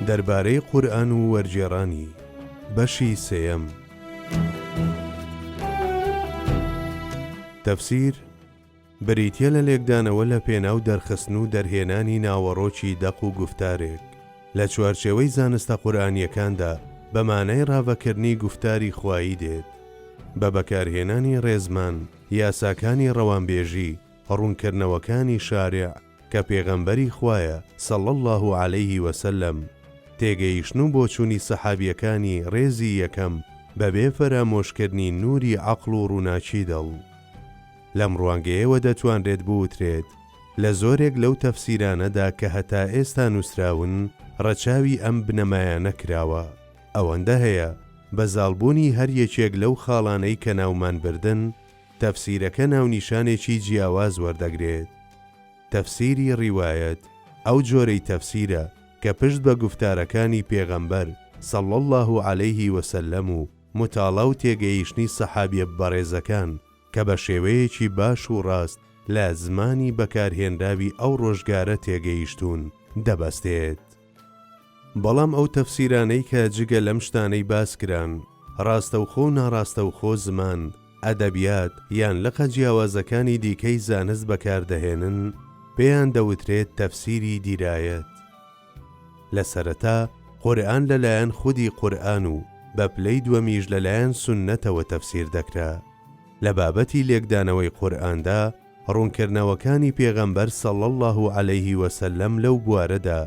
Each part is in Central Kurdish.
دەربارەی قورئان و وەرگێڕانی، بەشی سێیەم. تەفسیر، بریتییە لە لێکدانەوە لە پێناو دەرخستن و دەرهێنانی ناوەڕۆکی دەق و گوفتارێک. لە چوارچێوەی زانستە قورئانییەکاندا بە مانای ڕاڤەکردنی گوفتاری خوایی دێت. بە بەکارهێنانی ڕێزمان، یاساکانی ڕەوانبێژی، ڕوونکردنەوەکانی شارع کە پێغەمبەری خوایە، صلی اللە علیه وسلم، تێگەیشتن و بۆچوونی سەحابیەکانی ڕێزی یەکەم بەبێ فەرامۆشکردنی نووری عەقڵ و ڕووناکی دڵ. لەم ڕوانگەیەوە دەتوانرێت بوترێت لە زۆرێک لەو تەفسیرانەدا کە هەتا ئێستا نووسراون ڕەچاوی ئەم بنەمایانە کراوە. ئەوەندە هەیە بە زاڵبوونی هەر یەکێک لەو خاڵانەی کە ناومان بردن، تەفسیرەکە ناونیشانێکی جیاواز وەردەگرێت. تەفسیری ڕیوایەت ئەو جۆرەی تەفسیرە کە پشت بە گوفتارەکانی پێغەمبەر، صلی اللە علیه وسلم، و متاڵا و تێگەیشتنی سەحابیە بەڕێزەکان کە بە شێوەیەکی باش و ڕاست لە زمانی بەکارهێنراوی ئەو ڕۆژگارە تێگەیشتوون، دەبەستێت. بەڵام ئەو تەفسیرانەی کە جگە لەم شتانەی باس کران، ڕاستەوخۆ و ناڕاستەوخۆ زمان، ئەدەبیات، یان لقە جیاوازەکانی دیکەی زانست بەکار دەهێنن، پێیان دەوترێت تەفسیری دیرایەت. لە سەرەتا قورئان لە لایەن خودی قورئان و بە پلەی دووەمیش لە لایەن سوننەتەوە تەفسیر دەکرا. لە بابەتی لێکدانەوەی قورئاندا، ڕوونکردنەوەکانی پێغەمبەر صلی اللە علیه و سلم لەو بوارەدا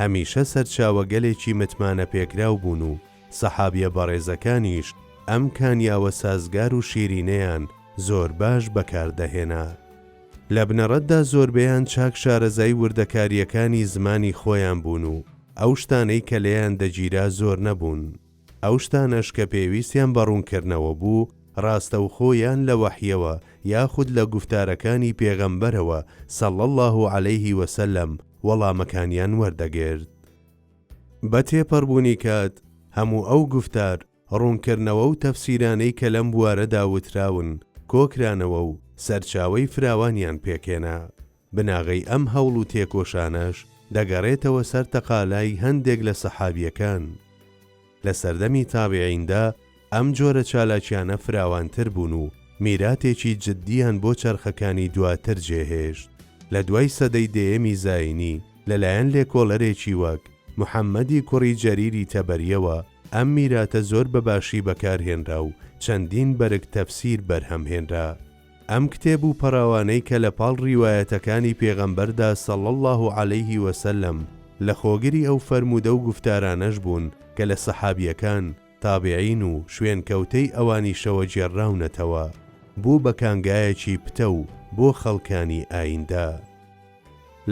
هەمیشە سەرچاوەگەلێکی متمانەپێکراو بوون و سەحابیە بەڕێزەکانیش ئەم کانیاوە سازگار و شیرینەیان زۆر باش بەکاردەهێنا. لە بنەڕەتدا زۆربەیان چاک شارەزای وردەکارییەکانی زمانی خۆیان بوون و ئەو شتانەی کە لێیان دەگیرا زۆر نەبوون. ئەو شتانەش کە پێویستیان بە ڕوونکردنەوە بوو، ڕاستەوخۆ یان لە وەحیەوە یاخود لە گوفتارەکانی پێغەمبەرەوە صلی اللە علیه وسلم وەڵامەکانیان وەردەگرت. بە تێپەڕبوونی کات هەموو ئەو گوفتار، ڕوونکردنەوە و تەفسیرانەی کە لەم بوارەدا وتراون کۆکرانەوە و سەرچاوەی فراوانیان پێکهێنا. بناغەی ئەم هەوڵ و تێکۆشانەش دەگەڕێتەوە سەر تەقالای هەندێک لە سەحابییەکان. لە سەردەمی تابعیندا ئەم جۆرە چالاکیانە فراوانتر بوون و میراتێکی جددیان بۆ چەرخەکانی دواتر جێهێشت. لە دوای سەدەی دەیەمی زایینی لەلایەن لێکۆڵەرێکی وەک، محەممەدی کوڕی جەریری تەبەرییەوە، ئەم میراتە زۆر بە باشی بەکارهێنرا و چەندین بەرگ تەفسیر بەرهەم هێنرا. ئەم کتێب و پەڕاوانەی کە لە پاڵ ڕیوایەتەکانی پێغەمبەردا صلی اللە علیه و سلم لە خۆگری ئەو فەرموودە و گوفتارانەش بوون کە لە سەحابیەکان، تابعین و شوێنکەوتەی ئەوانیشەوە گێڕراونەتەوە، بوو بە کانگایەکی پتەو بۆ خەڵکانی ئایندە.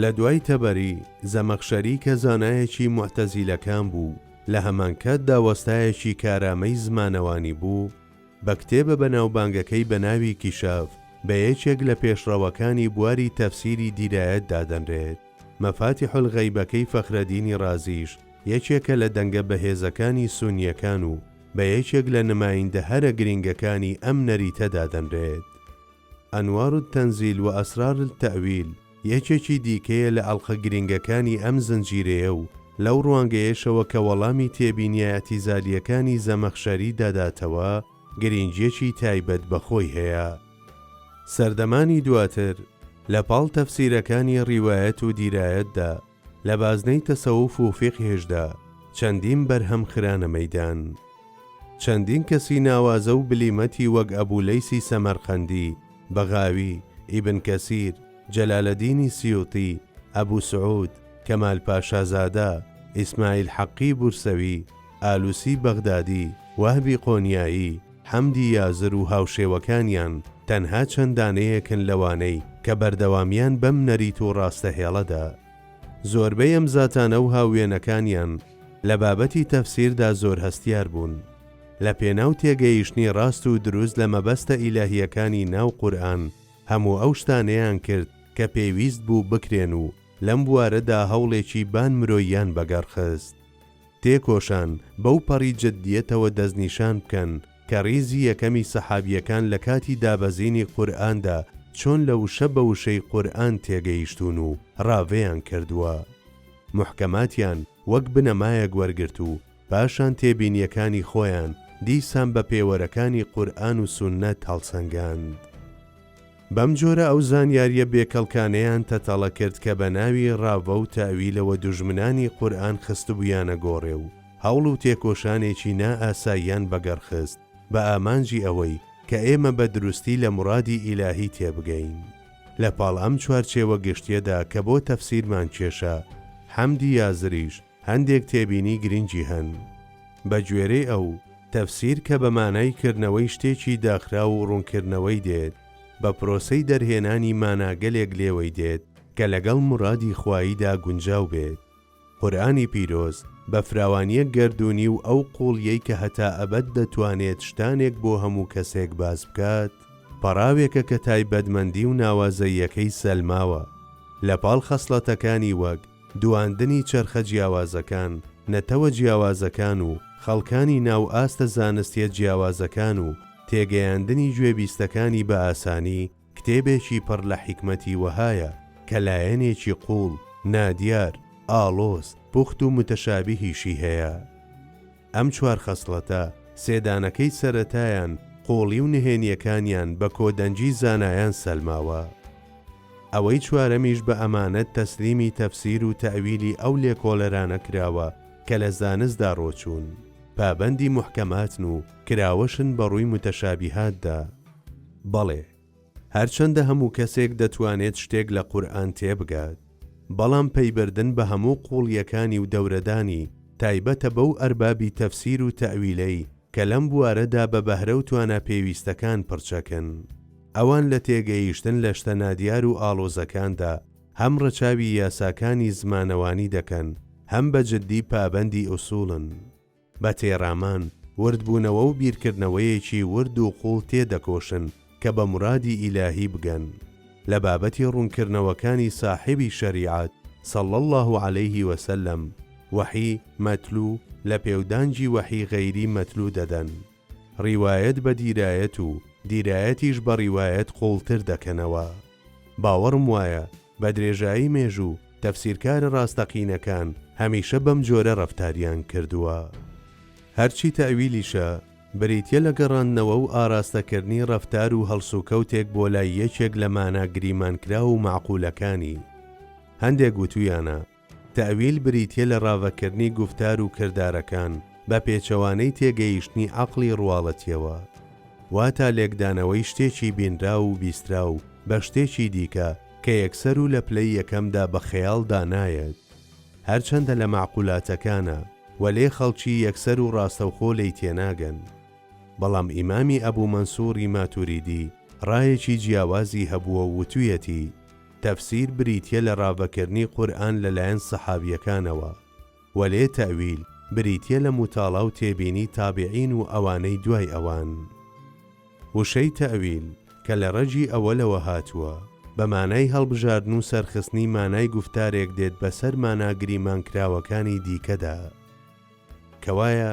لە دوای تەبەری، زەمەخشەری کە زانایەکی موعتەزیلەکان بوو، لە هەمانکاتدا وەستایەکی کارامەی زمانەوانی بوو، بە کتێبە بەناوبانگەکەی بە ناوی کیشاف بە یەکێک لە پێشڕەوەکانی بواری تەفسیری دیرایەت دادەنرێت. مەفاتیح الغەیبەکەی فەخرەدینی ڕازیش یەکێکە لە دەنگە بەهێزەکانی سونییەکان و بە یەکێک لە نمایندە هەرە گرینگەکانی ئەم نەریتە دادەنرێت. انوار التنزیل و اسرار التاویل یەکێکی دیکەیە لە ئەڵقە گرینگەکانی ئەم زنجیرەیە و لەو ڕوانگەیەشەوە کە وەڵامی تێبینیە ئیعتیزالییەکانی زەمەخشەری دەداتەوە، گرینگییەکی تایبەت بە خۆی هەیە. سەردەمانی دواتر، لە پاڵ تەفسیرەکانی ڕیوایەت و دیرایەتدا، لە بازنەی تەسەوف و فیقهیشدا چەندین بەرهەم خرانە مەیدان. چەندین کەسی ناوازە و بلیمەتی وەک ئەبو لەیسی سەمەرقەندی، بەغاوی، ئیبن کەسیر، جەلالەدینی سیوطی، ئەبو سعود، کەمال پاشازادە، ئیسماعیل حەقی بورسەوی، ئالوسی بەغدادی، وەهبی قۆنیایی، حەمدی یازر و هاوشێوەکانیان تەنها چەند دانەیەکن لەوانەی کە بەردەوامیان بەم نەریت و ڕاستەهێڵە دا. زۆربەی ئەم زاتانە و هاووێنەکانیان لە بابەتی تەفسیردا زۆر هەستیار بوون. لە پێناو تێگەیشتنی ڕاست و دروست لە مەبەستە ئیلاهییەکانی ناو قورئان هەموو ئەو شتانەیان کرد کە پێویست بوو بکرێن و لەم بوارەدا هەوڵێکی بان مرۆییان بەگەڕ خست. تێکۆشان بەو پەڕی جددیەتەوە دەستنیشان بکەن کە ڕیزی یەکەمی سەحابییەکان لە کاتی دابەزینی قورئاندا چۆن لە وشە بە وشەی قورئان تێگەیشتوون و ڕاڤەیان کردووە. موحکەماتیان وەک بنەمایەک وەرگرت و پاشان تێبینییەکانی خۆیان دیسان بە پێوەرەکانی قورئان و سوننەت هەڵسەنگاند. بەم جۆرە ئەو زانیارییە بێکەڵکانەیان تەتەڵە کرد کە بە ناوی ڕاڤە و تەئویلەوە دوژمنانی قورئان خستبوویانە گۆڕێ و هەوڵ و تێکۆشانێکی نا ئاساییان بەگەڕ خست بە ئامانجی ئەوەی کە ئێمە بە دروستی لە مورادی ئیلاهی تێبگەین. لە پاڵ ئەم چوارچێوە گشتیەدا کە بۆ تەفسیرمان کێشا، حەمدی یازریش هەندێک تێبینی گرنگی هەن. بە گوێرەی ئەو، تەفسیر کە بە مانای کردنەوەی شتێکی داخراو و ڕوونکردنەوەی دێت، بە پرۆسەی دەرهێنانی ماناگەلێک لێوەی دێت کە لەگەڵ مورادی خواییدا گونجاو بێت. قورئانی پیرۆز بە فراوانییە گەردوونی و ئەو قووڵییەی کە هەتا ئەبەد دەتوانێت شتانێک بۆ هەموو کەسێک باس بکات، پەڕاوێکە کە تایبەتمەندی و ناوازەییەکەی سەلماوە. لە پاڵ خەسڵەتەکانی وەک، دواندنی چەرخە جیاوازەکان، نەتەوە جیاوازەکان و خەڵکانی ناو ئاستە زانستییە جیاوازەکان و تێگەیاندنی گوێبیستەکانی بە ئاسانی، کتێبێکی پڕ لە حیکمەتی وەهایە کە لایەنێکی قووڵ، نادیار، ئاڵۆز، پوخت و متەشابیهیشی هەیە. ئەم چوار خەسڵەتە، سێ دانەکەی سەرەتایان، قووڵی و نهێنییەکانیان بە کۆدەنگی زانایان سەلماوە. ئەوەی چوارەمیش بە ئەمانەت تەسلیمی تەفسیر و تەئویلی ئەو لێکۆڵەرانە کراوە کە لە زانستدا ڕۆچوون، پابەندی موحکەماتن و کراوەشن بە ڕووی متەشابیهاتدا. بەڵێ، هەرچەندە هەموو کەسێک دەتوانێت شتێک لە قورئان تێبگات، بەڵام پەیبردن بە هەموو قووڵییەکانی و دەورەدانی، تایبەتە بەو ئەربابی تەفسیر و تەئویلەی کە لەم بوارەدا بە بەهرە و توانا پێویستەکان پڕچەکن. ئەوان لە تێگەیشتن لە شتە نادیار و ئاڵۆزەکاندا هەم ڕەچاوی یاساکانی زمانەوانی دەکەن، هەم بە جددی پابەندی ئوسوڵن. بە تێڕامان، وردبوونەوە و بیرکردنەوەیەکی ورد و قووڵ تێدەکۆشن کە بە مورادی ئیلاهی بگەن. لە بابەتی ڕوونکردنەوەکانی ساحێبی شەریعەت، صلی اللە علیه و سلم، وەحی، مەتلو، لە پێودانگی وەحی غەیری مەتلو دەدەن. ڕیوایەت بە دیرایەت و دیرایەتیش بە ڕیوایەت قووڵتر دەکەنەوە. باوەڕم وایە بە درێژایی مێژوو تەفسیرکارە ڕاستەقینەکان هەمیشە بەم جۆرە ڕەفتاریان کردووە. هەرچی تەئویلیشە بریتیە لە گەڕاندنەوە و ئاراستەکردنی ڕەفتار و هەڵسوکەوتێک بۆ لای یەکێک لە مانا گریمانکراو و مەعقولەکانی. هەندێک وتویانە، تەئویل بریتیە لە ڕاڤەکردنی گوفتار و کردارەکان بە پێچەوانەی تێگەیشتنی عەقڵی ڕواڵەتیەوە. واتا لێکدانەوەی شتێکی بینراو و بیستراو بە شتێکی دیکە کە یەکسەر و لە پلەی یەکەمدا بە خەیاڵدا نایەت. هەرچەندە لە مەعقولاتەکانە، وەلێ خەڵکی یەکسەر و ڕاستەوخۆ لێی تێناگەن. بەڵام ئیمامی ئەبو مەنسوڕی ماتوریدی ڕایەکی جیاوازی هەبووە و وتویەتی، تەفسیر بریتیە لە ڕاڤەکردنی قورئان لەلایەن سەحابیەکانەوە، وەلێ تەئویل بریتیە لە موتاڵا و تێبینی تابعین و ئەوانەی دوای ئەوان. وشەی تەئویل کە لە ڕەگی ئەوەلەوە هاتووە، بە مانای هەڵبژاردن و سەرخستنی مانای گوفتارێک دێت بەسەر مانا گریمانکراوەکانی دیکەدا. کەوایە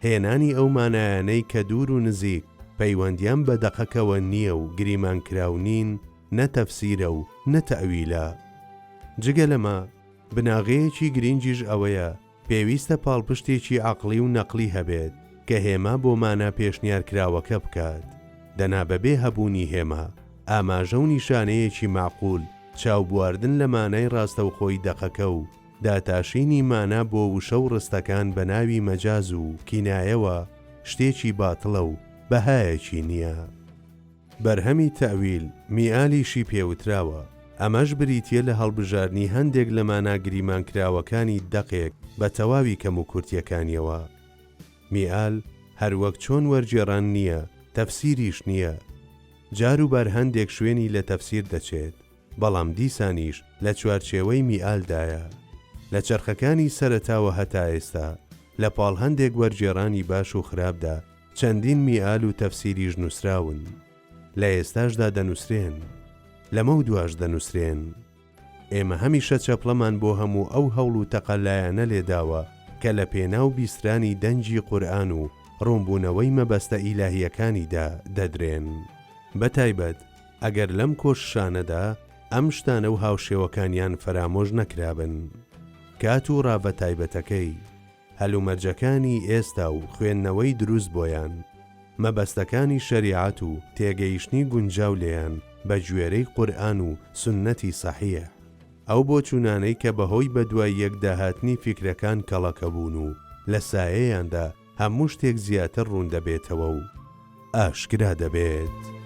هێنانی ئەو مانایانەی کە دوور و نزیک پەیوەندیان بە دەقەکەوە نییە و گریمانکراو نین، نە تەفسیرە و نە تەئویلە. جگە لەمە، بناغەیەکی گرینگیش ئەوەیە پێویستە پاڵپشتێکی عەقڵی و نەقلی هەبێت کە هێما بۆ مانا پێشنیارکراوەکە بکات. دەنا بەبێ هەبوونی هێما، ئاماژە و نیشانەیەکی مەعقول، چاوبواردن لە مانای ڕاستەوخۆی دەقەکە و داتاشینی مانا بۆ وشە و ڕستەکان بە ناوی مەجاز و کینایەوە شتێکی باتڵە و بەهایەکی نییە. بەرهەمی تەئویل، میئالیشی پێوتراوە، ئەمەش بریتییە لە هەڵبژاردنی هەندێک لە مانا گریمانکراوەکانی دەقێک بە تەواوی کەموکورتییەکانیەوە. میئال هەروەک چۆن وەرگێڕان نییە، تەفسیریش نییە. جاروبار هەندێک شوێنی لە تەفسیر دەچێت، بەڵام دیسانیش لە چوارچێوەی میئالدایە. لە چەرخەکانی سەرەتاوە هەتا ئێستا، لە پاڵ هەندێک وەرگێڕانی باش و خراپدا، چەندین میئال و تەفسیریش نووسراون. لە ئێستاشدا دەنووسرێن. لەمەودواش دەنووسرێن. ئێمە هەمیشە چەپڵەمان بۆ هەموو ئەو هەوڵ و تەقەلایانە لێداوە کە لە پێناو بیسترانی دەنگی قورئان و ڕوونبوونەوەی مەبەستە ئیلاهییەکانیدا دەدرێن. بەتایبەت ئەگەر لەم کۆششانەدا ئەم شتانە و هاوشێوەکانیان فەرامۆش نەکرابن. کات و ڕاڤە تایبەتەکەی، هەلومەرجەکانی ئێستا و خوێندنەوەی دروست بۆیان، مەبەستەکانی شەریعەت و تێگەیشتنی گونجاو لێیان بە گوێرەی قورئان و سوننەتی سەحیح. ئەو بۆچوونانەی کە بەهۆی بەدوای یەکداهاتنی فیکرەکان کەڵەکە بوون و لە سایەیاندا هەموو شتێک زیاتر ڕوون دەبێتەوە و ئاشکرا دەبێت.